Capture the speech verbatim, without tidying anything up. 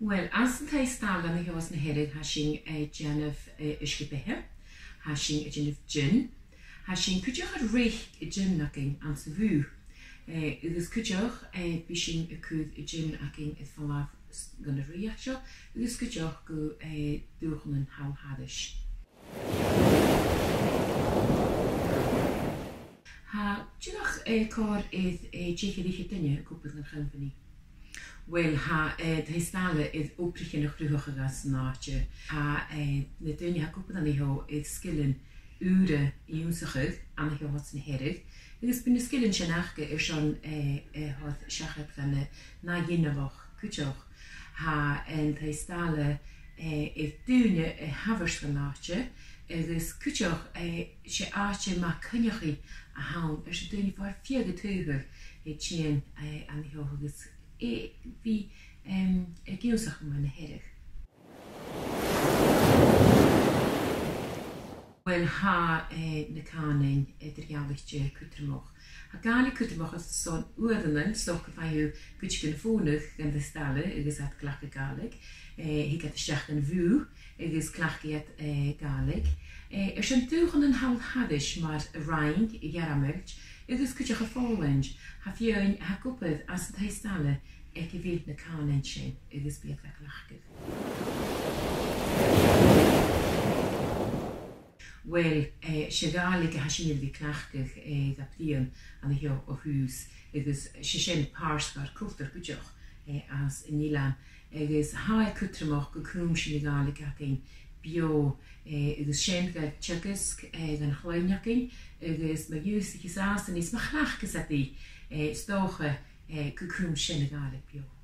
Uill, anns an taigh-staile an seo anns na Hearadh, tha sinn, eh, a' dèanamh, eh, uisge-beatha, tha sinn a' dèanamh gin, tha sinn cuideachd a' reic an gin againn anns a' bhùth. Eh, agus cuideachd, eh, bidh sinn a' cur an gin againn air falbh s-, gun a' rìoghachd seo, agus cuideachd gu, eh, dùthchannan thall thairis. Tha dìreach, eh, còrr air, eh, deich air fhichead duine ag obair dhan chompanaidh. Uill, tha, eh, an taigh-staile air obraichean a chruthachadh anns an àite. Tha, eh, na daoine a tha ag obair an seo air sgilean ùra ionnsachadh an seo anns na Hearadh, agus bidh na sgilean sin aca airson, eh, eh, a thoirt seachad dhan, eh, an ath ghinealach cuideachd. Tha an taigh-staile, eh, air daoine a thabhairt dhan àite, agus cuideachd, eh, 's e àite math coinneachaidh a th' ann airson daoine far fiadh an t-saoghail, eh, a' tighinn, eh, an seo agus, eh, bhith, em, ag ionnsachadh mu na Hearadh. Uill, tha, eh, na cànain eadar-dhealaichte cudromach. Tha Gàidhlig cudromach airson uaireannan, 's dòcha, gum faigh thu cuideigin a' fònadh dhan taigh-staile agus iad a' cleachdadh Gàidhlig. Eh, thig iad a-steach dhan bhùth agus cleachdaidh iad, eh, Gàidhlig. Eh, airson dùthchannan thall thairis mar an Fhraing, a' Ghearmailt, agus cuideachd a' Phòlainn, tha feadhainn a tha ag obair anns an taigh-staile aig a bheil na cànain sin agus bidh iad ga chleachdadh. Uill, eh, 's e Gàidhlig a tha sinn air a bhith a' cleachdadh, eh, gach bliadhna an seo o thùs, agus 's e sin pàirt dhen chultar cuideachd, eh, anns an eilean. Agus tha e cudromach gun cùm sinn a' Ghàidhlig againn beò, eh, agus sin ga teagasg, eh, dhan chloinn againn, agus ma dh'ionnsaich iad a-nis, is ma chleachdas iad i, eh, 's dòcha, eh, gun cùm sinn a' Ghàidhlig beò.